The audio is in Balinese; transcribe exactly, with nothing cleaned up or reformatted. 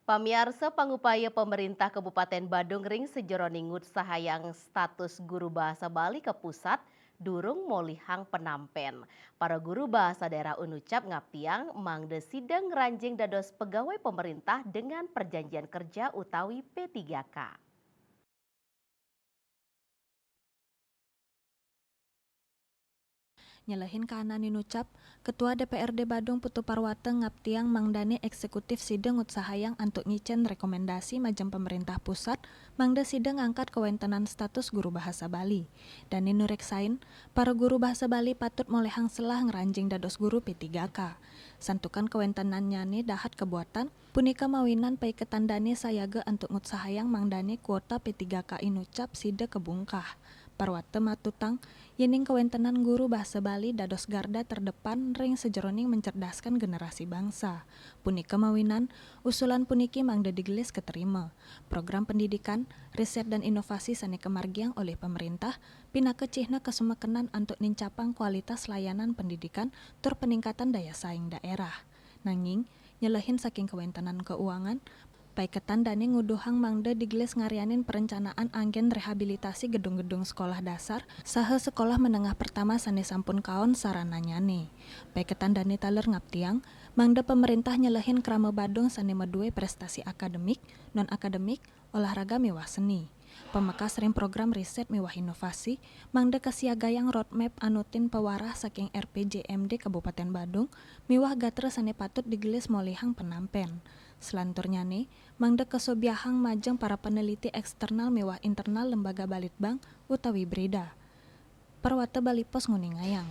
Pamiarsa, pangupaya pemerintah Kabupaten Badung ring sajeroning ngutsahayang status guru bahasa Bali ka pusat durung molihang penampen. Para guru bahasa daerah Unucap ngaptiang mangda sida ngranjing dados pegawai pemerintah dengan perjanjian kerja utawi P tiga K. Nyelehin kaanane Unucap, Ketua D P R D Badung Putu Parwata ngaptiang mangdane eksekutif sida ngutsahayang antuk ngicen rekomendasi majeng pemerintah pusat mangda sida ngangkat kawentenan status guru bahasa Bali. Dane nureksain, para guru bahasa Bali patut molihang selah ngranjing dados guru P tiga K. Santukan kawentenannyane dahat kabuatan, punika mawinan paiketan dane sayaga antuk ngutsahayang mangdane kuota P tiga K Unucap sida kabungkah. Parwata matutang, yening kawentenan guru bahasa Bali dados garda terdepan ring sajeroning mencerdaskan generasi bangsa. Punika mawinan, usulan puniki mangda digelis katerima. Program pendidikan, riset dan inovasi sane kamargiang olih pemerintah pinaka cihna kasumekenan antuk nincapang kualitas layanan pendidikan tur peningkatan daya saing daerah. Nanging, nyelehin saking kawentenan kauangan, paiketan dane nguduhang mangda digelis ngaryanin perencanaan anggen rehabilitasi gedung-gedung sekolah dasar saha sekolah menengah pertama sane sampun kaon sarananyane. Paiketan dane taler ngaptiang mangda pemerintah nyelehin krama Badung sane madue prestasi akademik, non-akademik, olahraga miwah seni. Pamekas ring program riset miwah inovasi, mangda kasiagayang roadmap anutin pawarah saking R P J M D Kabupaten Badung miwah gatra sane patut digelis molihang penampen. Selanturnyane, mangda kasobiahang majeng para peneliti eksternal miwah internal Lembaga Balitbang utawi BRIDA. Parwata Bali Post nguningayang.